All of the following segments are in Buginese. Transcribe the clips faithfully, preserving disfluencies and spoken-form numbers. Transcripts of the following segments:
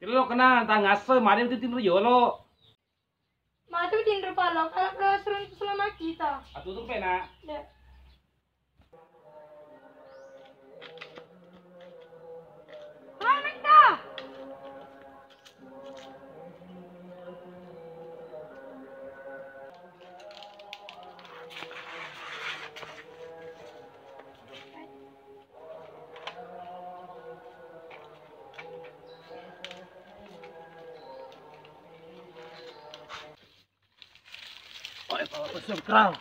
Telo kena tangasso, mari tu tinro jolo. Matu tinro palo, kalau kalau seruntu selama kita. Atutu pena. Ya. Oi, bawa pesen kerang.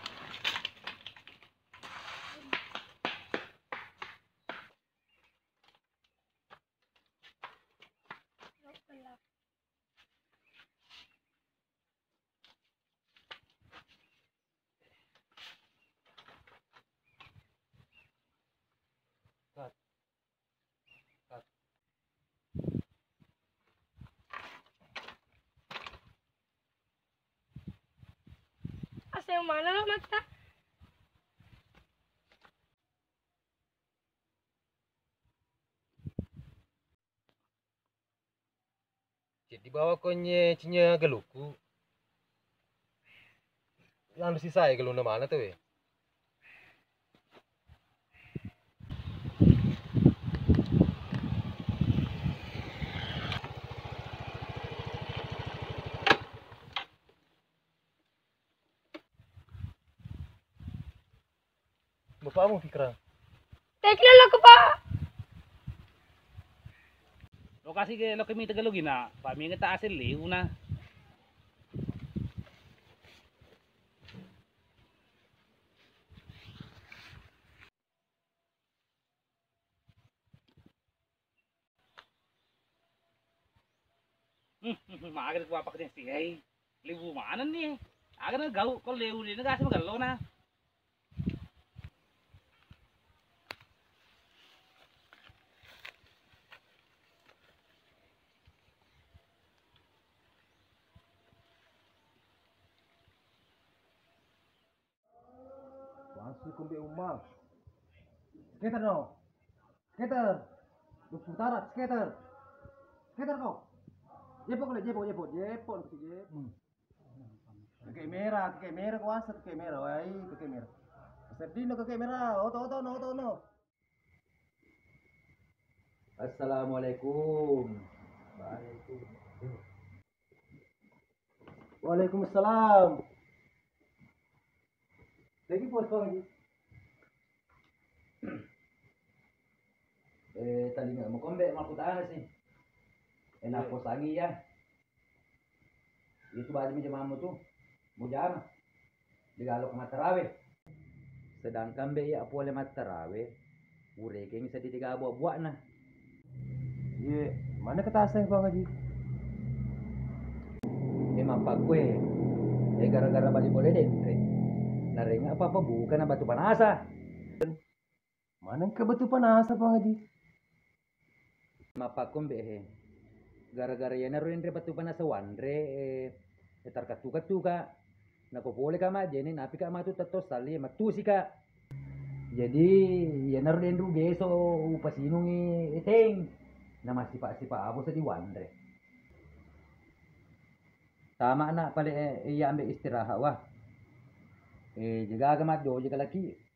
Aseng mana lo mata? Jadi bawa konye cinya galuku. Yang sisa ya galuna mana tuh ya? Bapakmu Fikra. Teki lalo ke, Pak. Lokasi ke, lokasi mita ke logina, Pak, minta asli liuna. Hmm, hmm, hmm, mager ku apa kene sih, hei. Lewu mana nih? Aga na gau, ko lewu ni na gasi magellona. Langsung kumbe umang. Skater no. Skater. Lu putarak, skater. Skater kau. Jepok le, jepok, jepok, jepok, jepok. Hmm. Kakek merah, kakek merah, kuasa kakek merah, wai, kakek merah. Sedih no kakek merah, oto, oto, no, oto, no. Assalamualaikum. Waalaikumsalam. Lagi pos kau lagi. Eh, talinga makombe makkutana sih. Eh, naposangi ya. Itu baju jamammu tu. Mujama. Digalo ke mattarawe. Sedangkan be iya pole mattarawe, urekeng seddi tiga buak-buakna. Iye, mana ketaseng Bang Haji? Eh, mappakue. Eh, gara-gara bali pole denre. Narenga apa-apa bukan batu panasa. Mana engka batu panasa Bang Haji? Mappakkombe he. Gara-gara iyanaro enre batu panasa wanre, eh, tarkattu-kattuka. Nako poleka majjene, napika matu tetto salli, mattusika. Jadi, iyanaro denru geso upasinungi eteng. Namasipa-sipa abo seddi wanre. Tamana pale, eh, iya ambe istirahat wah. Eh, jagaga maddo, jaga laki.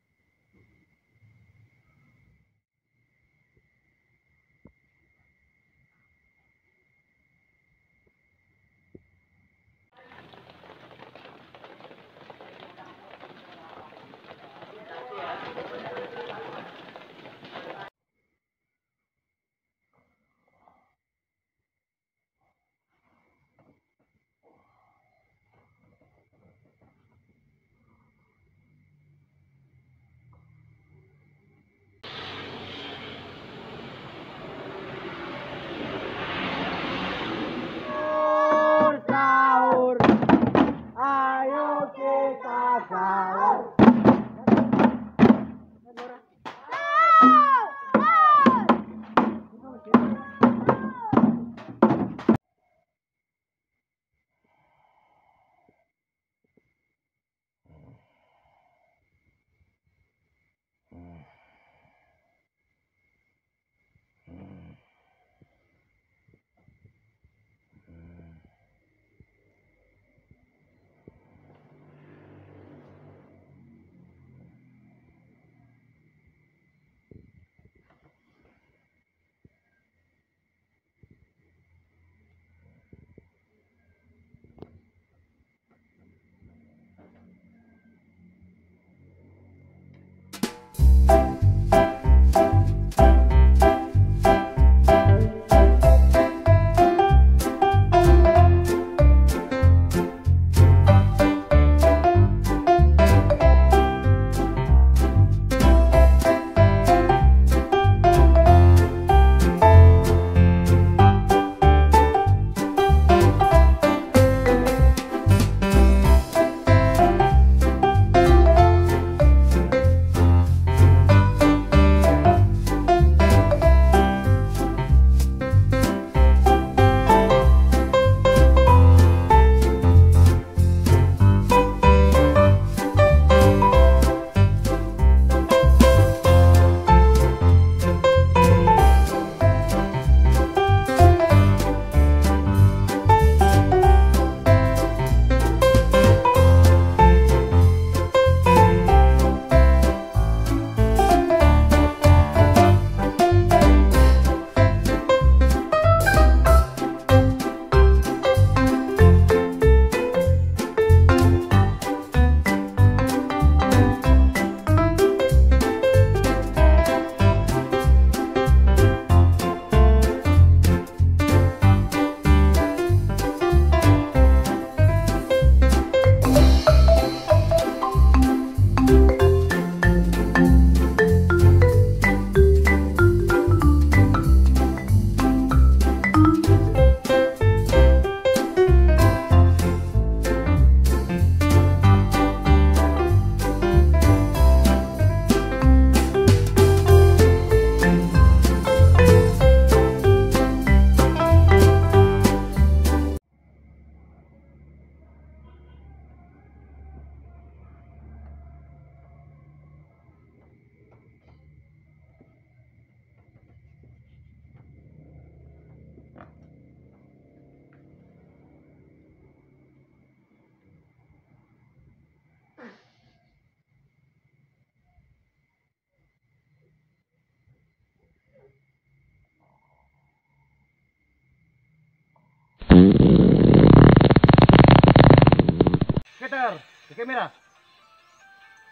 Keter, kakek merah.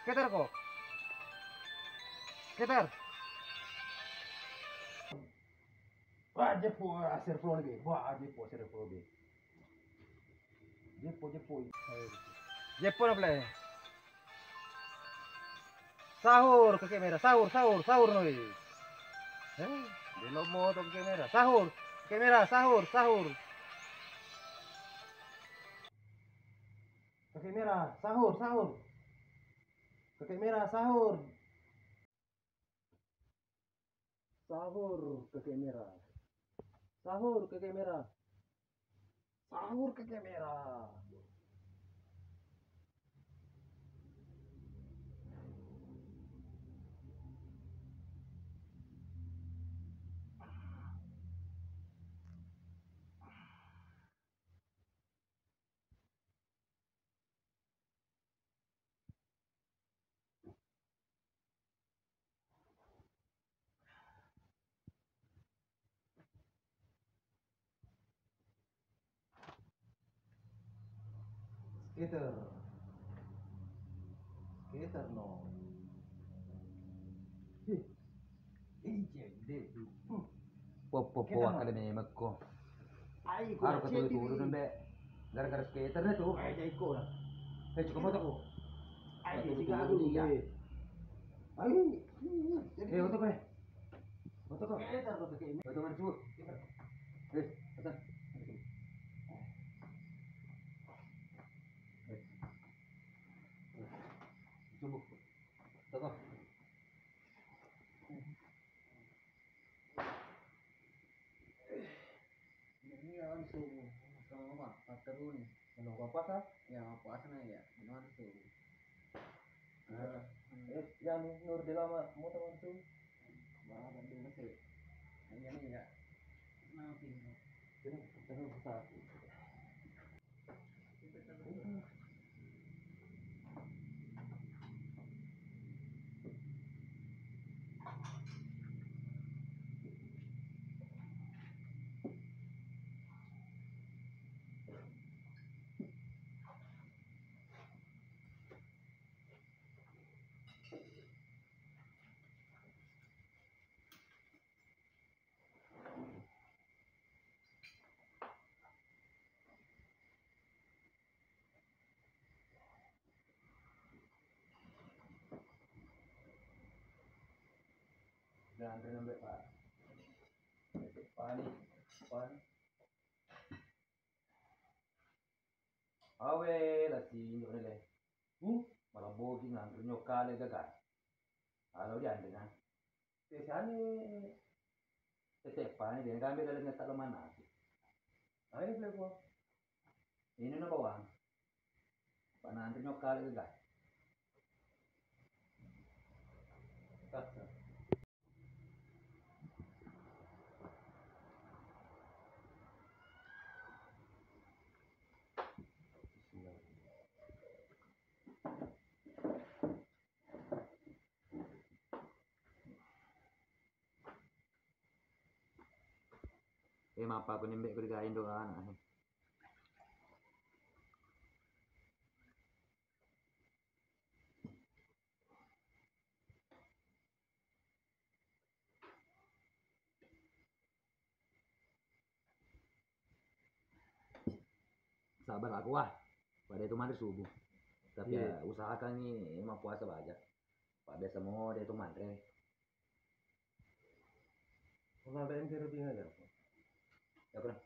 Keter ko. Keter. Wah, jeppo aser pro be. Wah, jeppo aser pro be. Jeppo, jeppo. Jeppo na pale. Sahur, kakek merah. Sahur, sahur, sahur noi. Eh, belok moto kakek merah. Sahur, kakek merah, sahur, sahur. Kakek merah, sahur, sahur. Kakek merah, sahur. Sahur, kakek merah. Sahur, kakek merah. Sahur, kakek merah. Skater. Skater no. Ih, ih, cedde tu. Poppo po akademi mekko. Ai ko. Aro cedde ketulu-tulu tu. Nembe. Gara-gara skater tu. Ai jai ko lah. Eh, cukup motor. Ai, ketulu-tulu dia. Ai. Eh, oto ko. Oto ko. Oto mana tu? Eh, oto. Eh. Coba. Oto ko. Ini lawan subuh, sama apa? Patteruni. Kalau apa sah? Ya, apa sana ya? Gimana subuh? Eh, ya, Nur, dia lama mau teman subuh. Wah, ada dulu sih. Ini ya. Nah, pintu. Ini, ini satu. Udah antre nembe, Pak. Panik, panik. Awe, la sinjo nele. Hmm? Malah bogi ngantre nyokkale gaga. Alo dianre na. Biasane tette pani, de' gambe dalam nyata lo mana. Ayo, beli ko. Ini na bawang. Pananti nyokkale ga. Kacang. Eh, mappa ko nembe ko digain do anak, eh. Sabar aku, wah. Pada itu mari subuh. Tapi iya, ya, usahakan nih, emang puasa baja. Pak biasa mau dia itu manre. Kalau ada yang kira bingung aja. Ya, pernah.